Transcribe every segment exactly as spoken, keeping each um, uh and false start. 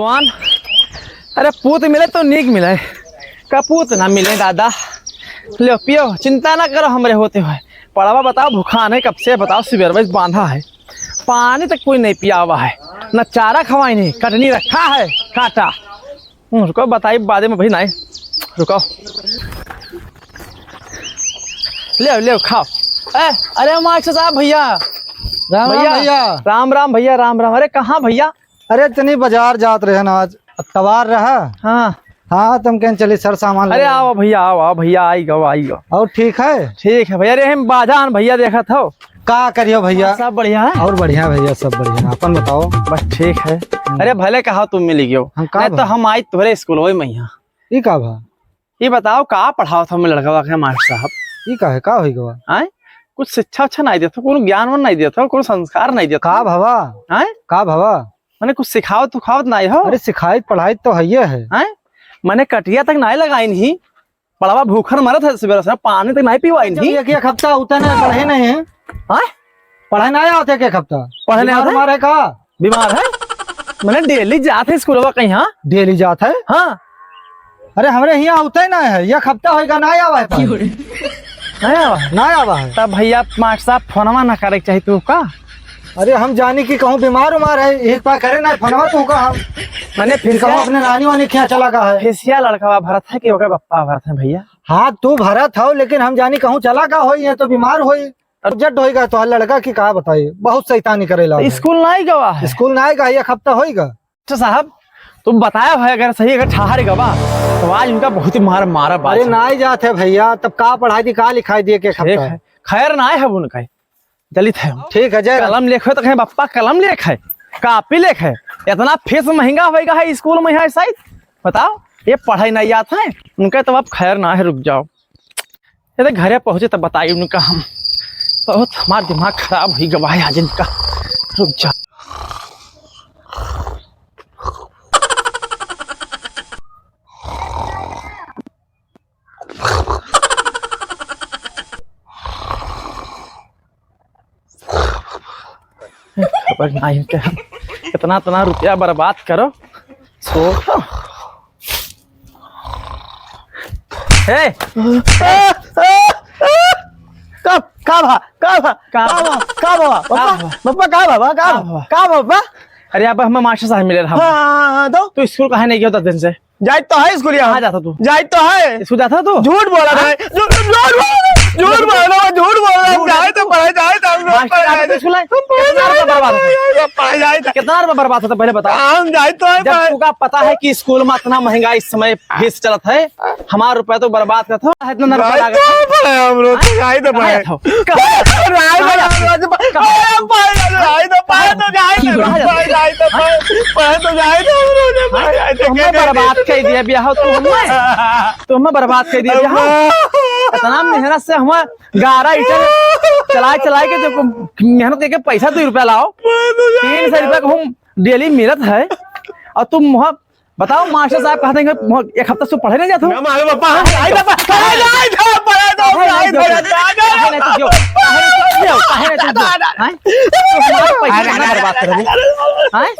कौन? अरे पूत मिले तो नीक मिले, कपूत ना मिले दादा। ले पियो, चिंता ना करो हमरे होते हुए। पड़वा बताओ भुखान है कब से, बताओ सुबेर बस बांधा है, पानी तक कोई नहीं पियावा है, ना चारा खवाई नहीं, कटनी रखा है काटा। हम्म, रुको बताई बादे में भाई, नहीं रुको। ले ले खाओ। ए, अरे मास्टर साहब भैया, राम राम भैया। भैया। राम राम भैया, राम राम। अरे कहाँ भैया? अरे तनी बाजार जात रहे ना, आज अतवार रहा। हाँ। हाँ, तुम कहें चली सर सामान ले अरे आओ। आओ भैया, आओ आओ भैया, आई गो आई गो। और ठीक है? ठीक है भैया। अरे हम बाजार भैया देखत हो। का करियो भैया? सब बढ़िया है। और बढ़िया भैया, सब बढ़िया। अपन बताओ। बस ठीक है। हम्म। अरे भले कहा तुम मिल गयो। हम का नहीं तो भा? हम आई तुम्हारे स्कूल वही में यहाँ। ई का भा? ये बताओ का पढ़ाओ था मैं लड़का के मास्टर साहब? ई का है, का होई गवा? आय? कुछ शिक्षा अच्छा नहीं देता, कोनो ज्ञान वान नहीं देता, कोनो संस्कार नहीं देता। का भवा? आय? का भवा? मने कुछ सिखावत उखावत नाई हो? अरे सिखाइत पढ़ाइत तो हइये है। हैं? मने कटिया तक नाई लगाइन ही। पड़वा भूखन मरत है सुबेरे से, पानी तक नाई पिवाइन जब ही। एक, एक हफ्ता होता ना, पढ़े नहीं है। हैं? पढ़े नाई आवत है एक, एक हफ्ता। पढ़े नाई बीमार आवत है? उमार है का? बीमार है? मने डेली जात है स्कूलवा कहीं, हाँ? डेली जात है? हाँ। अरे हमरे हियाँ होता ही ना है, एक हफ्ता होइगा नाई आवा है पानी। नाई आवा है? नाई आवा है। तब भैया मास्टर साहब फोनवा ना करे के चाही तू का? अरे हम जानी कि कहूँ बीमार उमार है, एक बार करे ना फोनवा तू का हम। मने फिर फिर कहूँ अपने रानी वानी के यहाँ चला गा है। फिसिया लड़कवा भरत है कि ओकर बप्पा भरत है भैया? हाँ तू भरत हो, लेकिन हम जानी कहूँ चला गा होई, ये तो बीमार होई। अब जट होइगा तो लड़का की का बताई, बहुत शैतानी करेला तो है। स्कूल नाई गवा है? स्कूल नाई गा, एक हफ्ता होइगा। अच्छा साहब, तुम बताया है अगर सही, अगर ठहर गवा तो आज उनका बहुत ही मार मारा बात अरे है। नाई जात है भैया, तब का पढ़ाई दी, का लिखाई दिए के ठीक खपता? है, खैर ना है अब उनका, जलित है हम। ठीक है, जय राम। कलम लेखे तो कहें बप्पा कलम लेखे, कापी लेखे, इतना फीस महंगा होइगा है स्कूल में है शायद। बताओ, ये पढ़ाई नहीं जात है उनका, तो अब खैर ना है, रुक जाओ। ये तो घरे पहुँचे तब बताई उनका हम। बहुत हमार दिमाग खराब हुई गवा है आज इनका। रुक जा। खबर ना इनके हम। इतना, इतना रुपया बर्बाद करो। सो। ए! का, का भा? का भा? का का भा? भा? का भा? का पप्पा, भा? पप्पा, का भा? का का भा? भा? का भा, पप्पा? अरे, अब हम मास्टर साहब मिले रहा। हाँ, हाँ, हाँ, तो? तू स्कूल काहे नहीं गयो दस दिन से? जाइत तो है स्कूल यहाँ। कहाँ जाता तू? जाइत तो है। स्कूल जाता तू? झूठ बोला था। हाँ? झूठ, झूठ बोला था, झूठ बोला था, झूठ बोला था। झूठ जाइत तो बोला। पढ़े, जाइत तो हम लोग मास्टर पढ़े जाइत जाइत तो। स्कूल है? हम पढ़े कितना रुपया जाइत बर्बाद होता? तो, हम पढ़े जाइत तो। कितना रुपया बर्बाद होता पहले बताओ? हम जाइत तो है जब पढ़े। तुका पता है कि स्कूल में इतना महंगा इस समय फीस चलत है, हमार रुपया तो बर्बाद करत हो, इतना ना रुपया जाइत लागत तो है। पढ़े हम लोग, हाँ? जाइत तो कहाँ पढ़े। जात हो? कहाँ? जाइत तो पढ़े। कहाँ? पढ़े, पढ़े, जाइत तो पढ़े, तो जाइत तो पढ़े, जाइत तो पढ़े, पढ़े तो जाइत तो हम लोग, पढ़े जाइत तो। हमें बर्बाद कर दिया बियाह, तू हमें, तू हमें बर्बाद कर दिया बियाह। अम्मा। इतना मेहनत से हम गारा ईटा चलाए, चलाए के जो मेहनत करके पैसा दो रुपया लाओ, तीन सौ रुपया को हम डेली मिलत है, और तुम वहाँ बताओ, मास्टर साहब कहते हैं, "एक हफ्ता से पढ़े नहीं जाते हो?" ना मालूम, पापा, हम जाइत तो, पढ़े जाइत तो, पढ़े तो, पढ़े जाइत तो, जाइत तो, काहे नहीं तू जो? काहे नहीं तू जो? काहे नहीं तू जो? हैं? तू हमारा पैसा कितना बर्बाद कर दे? हैं?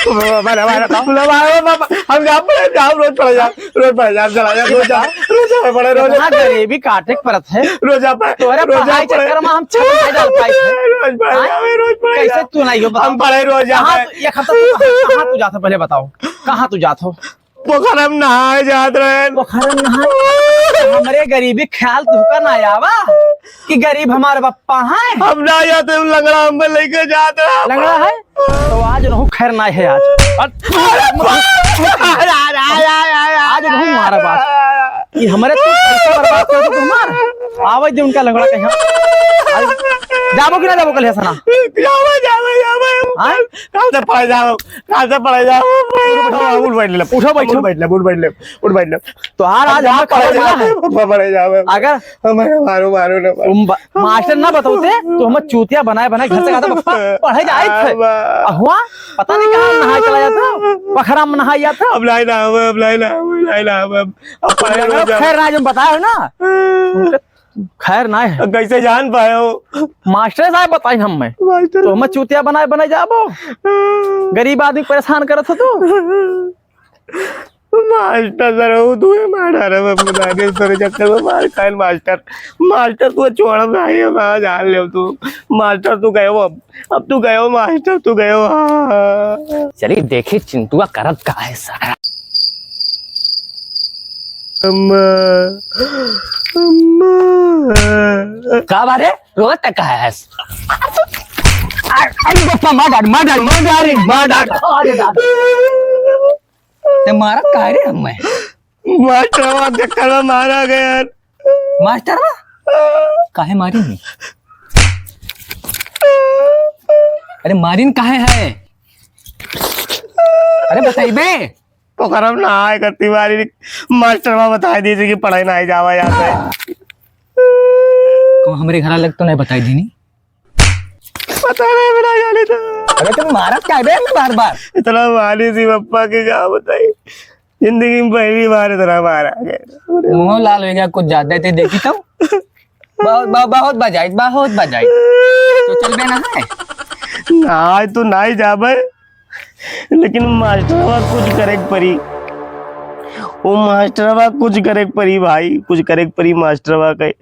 बाबा, बाबा, बाबा, बाबा, हम जा पढ़े, जा, रोज पढ़े जा, रोज पढ़े जा, चला जा, रोज जा, रोज जा, पढ़े, रोज जा। इतना गरीबी काटे के परत है। रोज जा पढ़े, तोरे रोज जा पढ़ाई पढ़े। चक्कर में हम छत नहीं डाल पाए थे। रोज पढ़े हैं? जा, रोज पढ़े कैसे जा। तू नहीं हो, बताओ? हम पढ़े रोज जा कहाँ पढ़े। तू, एक हफ्ता तू कहाँ, कहाँ तू जाता, पहले बताओ? कहाँ तू जात हो? पोखरा में नहाए जात रहे। पोखरा में नहाए? हमरे गरीबी ख्याल तुहका ना आवा कि गरीब हमारे बप्पा हैं? हम ना जाते, हम लंगड़ा हम लेके जात रहे। लंगड़ा है? तो आज रहू खैर ना है आज। और अरे बाप! आज रहू मारा बात। कि हमरे तू पैसा बर्बाद कर दो हमार। आवे दे उनका लंगड़ा कहीं। आज जाबो कि ना जाबो कल है सना? जाबो, जाबो, जाबो। हाँ? काल से पढ़े जाओ, काल से पढ़े जाओ। उठो, उठ बैठ ले। उठो, बैठो। उठ बैठ ले, उठ बैठ ले, उठ बैठ ले। तोहार आज हम हमें खबर पढ़े मिला जाओ, है। हम पढ़े जाओ। अगर हमें मारो, मारो ना, मारो। तुम ब-, मास्टर ना बताते, तो हमें चूतिया बनाए, बनाए घर से कहता, "पप्पा, पढ़े जाए थे।" अब हुआ, पता नहीं कहाँ नहाए चला जाता, पोखरा में नहाए जाता। अब लाई ना, अब, अब लाई ना, अब लाई ना, अब, अब पढ़े लंगड़ा रोज जाओ। खैर ना, जो बताए हो ना, उनके खैर ना है। कैसे जान पाए हो? मास्टर साहब बताइन हमें। मास्टर तो हमें चूतिया बनाए बनाए जाबो। गरीब आदमी परेशान करत हो तू। मास्टर सर, वो तू ही मार रहा है, मैं बता दे, तेरे चक्कर में मार खाए मास्टर। मास्टर तू छोड़, भाई, मैं जान ले तू। मास्टर तू गए हो, अब तू गयो मास्टर, तू गयो। हाँ। चली देखी चिंटुआ करत का है सारा। अम्मा, अम्मा। का बारे? रोत का है? अरे बप्पा, मार डाल, मार डाल, मार डाल, मार डाल। अरे दादा। ते मारत काहे रे हमें? मास्टरवा चक्कर में मारा गया। मास्टरवा? काहे मारी नहीं? अरे मारिन काहे है? अरे बताइबे। तो करम ना आए करती मारी। मास्टरवा बताए दी थी कि पढ़ाई ना आई जावा यहाँ से। को हमरे घर लग तो नहीं बताई दीनी? पता नहीं, बिना जाने तो। अरे तुम मारत काहे बे हमें बार बार? इतना मारी थी पप्पा के, क्या बताई। जिंदगी में पहली बार इतना मारा गया। मुंह लाल हो गया, कुछ ज्यादा थे देखी तो। बहुत, बहुत, बहुत बजाई, बहुत बजाई। तो चल बे ना है। ना, आज तो ना ही जाबे, लेकिन मास्टरवा कुछ करे के परी। वो मास्टरवा कुछ करे के परी भाई, कुछ करे के परी मास्टरवा के।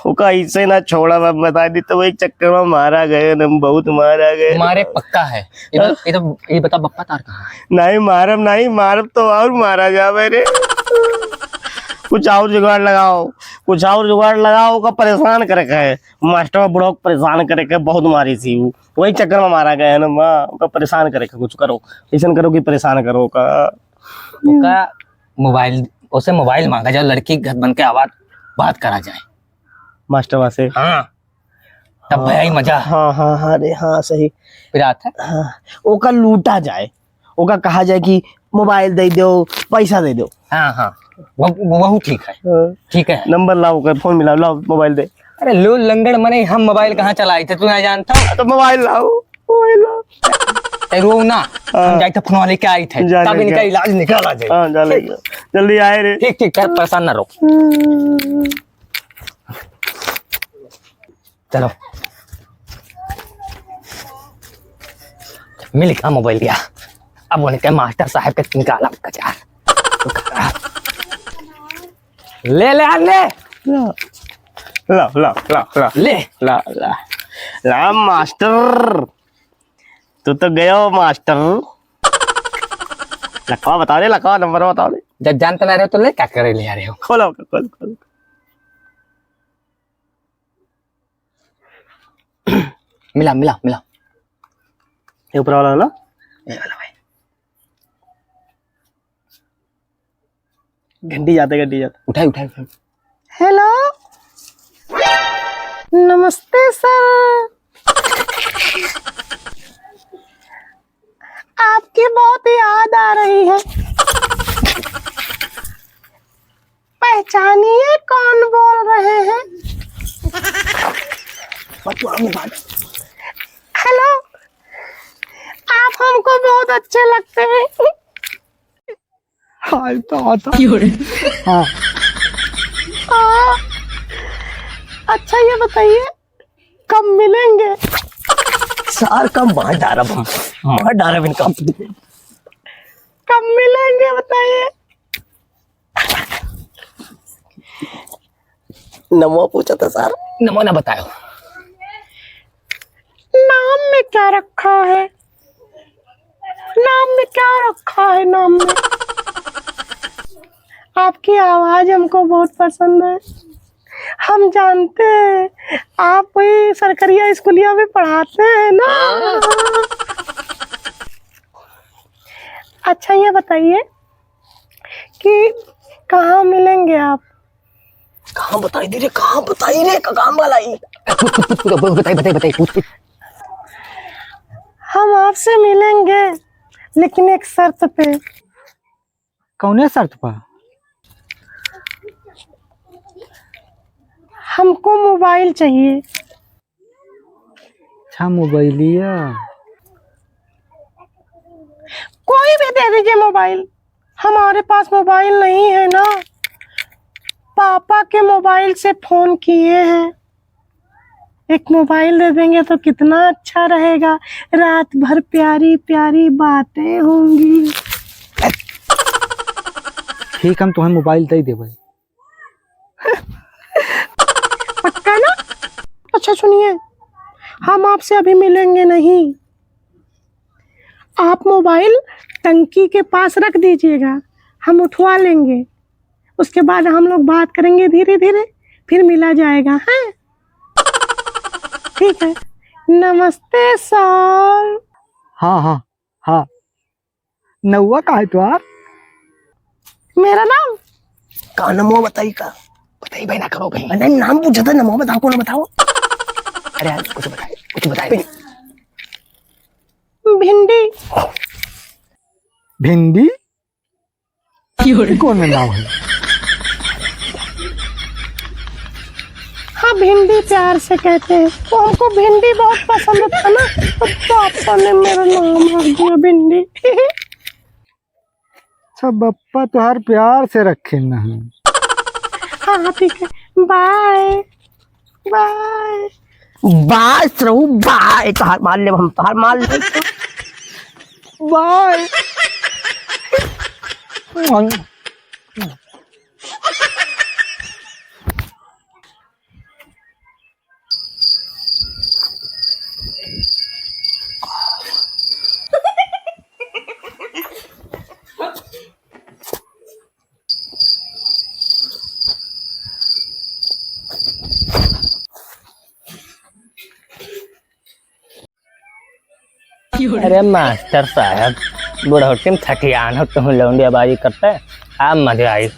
ओका ऐसे ना छोड़ा, मैं बता दी तो वो एक चक्कर में मारा गए न, बहुत मारा गए। मारे पक्का है। ये बता, हाँ? ये तो, ये बता बप्पा तार कहाँ है? नहीं मारब, नहीं मारब तो और मारा जावे रे। कुछ और जुगाड़ लगाओ, कुछ और जुगाड़ लगाओ, ओका परेशान करे के है। मास्टर बुढ़ऊ के परेशान करे के बहुत मारी थी वो, वही चक्कर में मारा गया है ना माँ, ओका परेशान करे के कुछ करो, ऐसा करो कि परेशान करो का। ओका मोबाइल, उसे मोबाइल मांगा जाओ, लड़की घर बन के आवाज बात करा जाए। मास्टरवा से। हाँ। तब हाँ, भैया ही मजा। हाँ, हाँ, हाँ रे, हाँ, सही। पिरात है? हाँ, ओका लूटा जाए, ओका कहा जाए कि मोबाइल दे दो, पैसा दे दो। हाँ, हाँ, वो, वो, वहू ठीक है। हाँ। ठीक है। नंबर लाओ, ओकर फोन मिलाओ, लाओ मोबाइल दे। अरे लो लंगड़ मने, हम मोबाइल कहाँ चलाई थे, तू ना जानता हो? तो मोबाइल लाओ, मोबाइल लाओ। ए, रो ना, हाँ। हम जाए थे फोन लेके आई थे, जा, तब ले इनका जा। इलाज निकाला जाए। हाँ, जा ले जा। जल्दी आए रे। ठीक, ठीक, कर, परेशान ना रहो। हम्म। चलो, मिल गया मोबाइल गया। अब उनके मास्टर साहब के निकाला कचार। ले, ले, आ, ले। ला, ला, ला, ला। ले। ला, ला। ला, मास्टर। तू तो गयो, मास्टर। लकवा बताओ रे, लकवा नंबर बताओ रे। जब जानते ना रहे हो, तो ले क्या करे ले आ रहे हो? खोलो, खोलो, खोलो। मिला, मिला, मिला। ये ऊपर वाला, वाला? ये वाला भाई। घंटी जाते, घंटी जाते। उठाई, उठाई, उठाई। हेलो, नमस्ते सर, आपकी बहुत याद आ रही है। पहचानिए कौन बोल रहे हैं। हेलो, आप हमको बहुत अच्छे लगते हैं। हाय तो आता। हाँ। हाँ। अच्छा ये बताइए, कब मिलेंगे? सार का मार डारब हम, मार डारब इनका। कब मिलेंगे बताइए? नमो पूछा था सार। नमो ना बतायो। नाम में क्या रखा है? नाम में क्या रखा है नाम में? आपकी आवाज हमको बहुत पसंद है। हम जानते हैं आप वही सरकरिया स्कूलिया में पढ़ाते हैं ना। हाँ। अच्छा ये बताइए कि कहाँ मिलेंगे आप? कहाँ बताई दे रे, कहाँ बताई रे, का काम वाला ही? पूछ, पूछ, पूछ, पूछ, बताई, बताई, बताई, पूछ, पूछ। हम आपसे मिलेंगे, लेकिन एक शर्त पे। कौने शर्त पर? हमको मोबाइल चाहिए। अच्छा, मोबाइलिया। कोई भी दे दीजिए मोबाइल, हमारे पास मोबाइल नहीं है ना। पापा के मोबाइल से फोन किए हैं, एक मोबाइल दे देंगे तो कितना अच्छा रहेगा, रात भर प्यारी प्यारी बातें होंगी। ठीक, हम तुम्हें मोबाइल दे देबे। पक्का ना? अच्छा सुनिए, हम आपसे अभी मिलेंगे नहीं, आप मोबाइल टंकी के पास रख दीजिएगा, हम उठवा लेंगे, उसके बाद हम लोग बात करेंगे धीरे धीरे, फिर मिला जाएगा, हैं? ठीक है, नमस्ते सर। हाँ, हाँ, हाँ। नौवा का है तुहार? मेरा नाम? का नमवा बताई का? बताई भाई, ना करो भाई। अरे नाम पूछा था, नमवा बताओ, कौन बताओ? अरे यार, कुछ बताए, कुछ बताए। भिंडी। भिंडी? ये कौन नाम है? हाँ, भिंडी प्यार से कहते हैं। वो हमको भिंडी बहुत पसंद था ना, तो पापा ने मेरा नाम रख दिया भिंडी। अच्छा, बप्पा तुहार प्यार से रखे ना है। हाँ, ठीक है, बाय। बाय। बाय सरऊ, बाय। तोहार मार लेब हम, तोहार मार लेब। बाय। अरे मास्टर साहब, बुढ़ौती में थठियान हो तुम लौंडियाबाजी करते, आप मजा आई।